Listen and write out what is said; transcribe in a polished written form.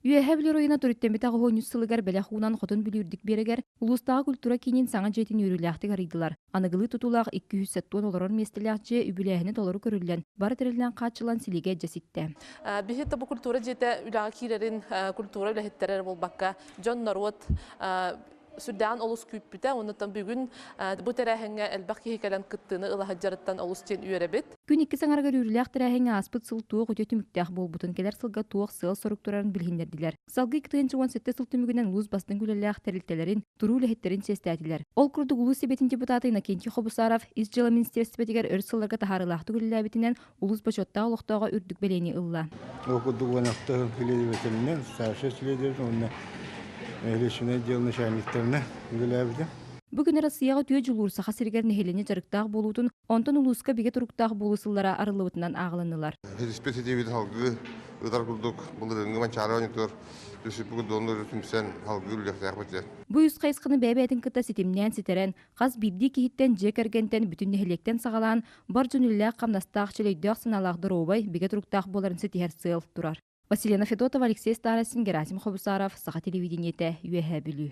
Үөһээ Бүлүү оройуона төрүттэммитэ 83 сылыгар бэлэх уунан Хотун Бүлүү үрдүк биэрэгэр улуустааҕы культура киинин саҥа дьиэтин үөрүүлээхтик арыйдылар. Аныгылыы тутуулаах 270 олорор миэстэлээх дьиэ үбүлээһинэ толору көрүллэн, бары тэрилинэн хааччыллан силигэ дьэ ситтэ. Биһи бу культура дьиэтэ үлэҕэ киирэрин культура үлэһиттэрэ эрэ буолбакка, дьон-норуот сүрдээҕин олус күүппүтэ. Оннуттан бүгүн бу тэрээһиҥҥэ элбэх киһи кэлэн кыттыыны ыла сылдьарыттан олус диэн үөрэбит. Күн иккис аҥарыгар үөрүүлээх тэрээһиҥҥэ ааспыт сыл туох үтүө түмүктээх буолбутун, кэлэр сылга туох сыал-сорук турарын билиһиннэрдилэр. Салгыы 2017 сыл түмүгүнэн улуус бастыҥ үлэлээх тэрилтэлэрин, туруу үлэһиттэрин чиэстээтилэр. Ол курдук улуус Сэбиэтин депутата Иннокентий Хобусаров Ис дьыала министиэристибэтигэр өр сылларга таһаарыылаахтык үлэлээбитинэн улуус бочуоттаах олохтооҕо үрдүк бэлиэни ылла. Ол курдук уонахта следователинэн, старшай следователь уонна личный отдел начальниктарына үлэлээбитим. Бу күн Россияҕа үтүө дьулуур Саха сиригэр нэһилиэнньэ дьарыктаах буолуутун, онтон улууска бигэ туруктаах буолуу сыллара арыллыбытынан ааҕылыннылар. Ситиспит ситиибит салгыы ытар курдук былырыыҥҥы Манчаары оонньуутугар түсүппүт донор түмсэн салгыы үлэлиэхтээхпит диэн. Бу үс хайысханы бэйэ-бэйэтин кытта ситимнээн ситэрэн, хас биирдии киһиттэн, дьиэ кэргэнтэн, бүтүн нэһилиэктэн саҕалаан, бар дьон үлэлээх-хамнастаах, чөл өйдөөх-санаалаах доруобай, бигэ туруктаах буоларын ситиһэр сыал турар. Василена Федотова, Алексей Старостин, Герасим Хобусаров, Саха телевидениетэ, Үөһээ Бүлүү.